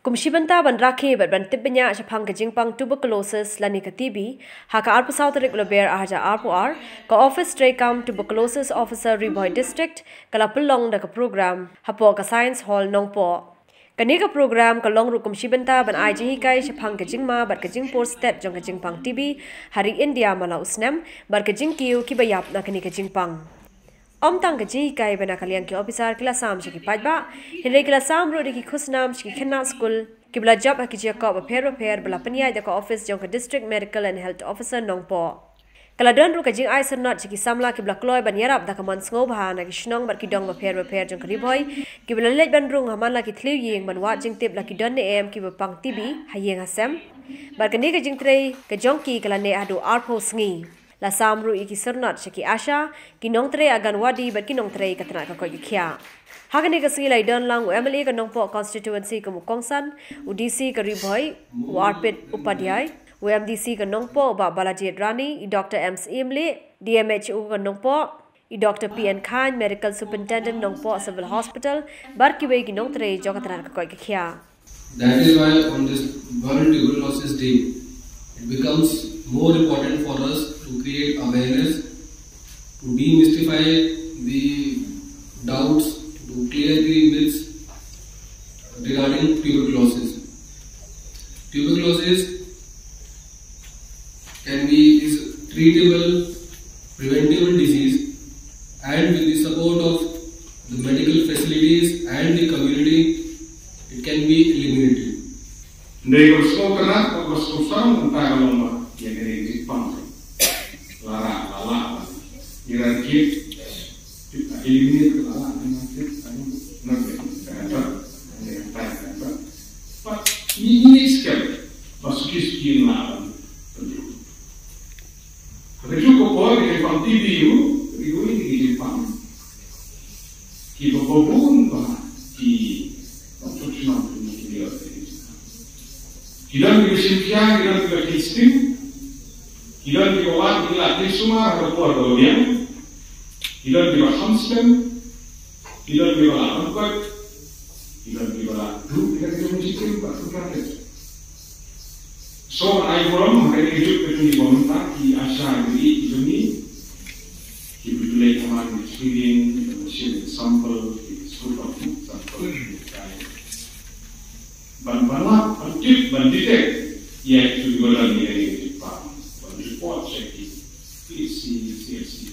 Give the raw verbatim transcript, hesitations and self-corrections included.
Kum shi bynta ban rakhe bad ban tip bniah shaphang ka jingpang tuberculosis lane ka T B, ha ka arphew saw tarik Lber ar hajar arphew ar, ka Office treikam Tuberculosis Officer Ri Bhoi District ka la pynlong da ka program hapoh ka Science Hall Nongpoh. Kane ka program ka long ruh kum shi bynta ban ai jinghikai shaphang ka jingma bad ka jingpur stet jong ka jingpang T B ha ri India man la u snem bad ka jingkiew kiba ïap na kane ka jingpang. Ym tang ka jinghikai ba na ka liang ki ophisar ki la sam sha ki paidbah, hynrei ki la sam ruh da ki khusnam sha ki khynnah skul kiba la jop ha ki jaka bapher bapher ba la pynïaid da ka ophis jong ka District Medical and Health Officer Nongpoh. Ka la don ruh ka jingai syrnod sha ki samla kiba la kloi ban ïarap da ka mon sngewbha na ki shnong bad ki dong bapher bapher jong ka Ri Bhoi, kiba la leit ban rung ha man la ki thliew ïing ban wad jingtip la ki don ne em kiba pang T B ha ïing ha sem. Bad kane ka jingtrei ka jong ki ka la neh haduh arphew sngi. La sam ruh ïa ki syrnod sha ki ASHA, ki nongtrei Anganwadi bad ki nongtrei ka tnat ka koit ka khiah. Ha kane ka sngi la ïadon lang u M L A ka Nongpoh constituency kum u kongsan, u D C ka Ri Bhoi, u Arpit Upadhyay, u M D C ka Nongpoh, u Bah Balajied Rani, i Doctor M Syiemlieh, D M H O ka Nongpoh, i Doctor P N Chyne, Medical Superintendent Nongpoh Civil Hospital, bad kiwei ki nongtrei jong ka tnat ka koit ka khiah. That is why on this World Tuberculosis Day, it becomes more important for us to create awareness, to demystify the doubts, to clear the myths regarding tuberculosis. Tuberculosis can be is treatable, preventable disease, and with the support of the medical facilities and the community, it can be eliminated. Ndei ko so kana ko so sang ta ka long ba ya kene ki pang la la la la ya ki eliminate la la na ki na ki na ki but ni ni skel ba suki suki la la. Hynrei ka por ka jingpang T B ruh, ka dei ka jingpang kiba bun bha ki ba pynshong ki, ki don kiba shim khia, ki don kiba shim sting, ki don kiba wan ki la khie sumar ha ka por ba biang, ki don kiba kham slem, ki don kiba la angkot, ki don kiba la duk, ki don kiba jitim ba tu ka. So ai forum ha kane ka juk ka jong ngi ba mynta ki ASHA ki jong ngi ki ba ju leit ha man ki screening, ki ba shim sample, ki srutom sample, ki kai ban ban lap ban tip ban detect ïa ki ba don ïa ki ba ban report sha ki P H C, C H C.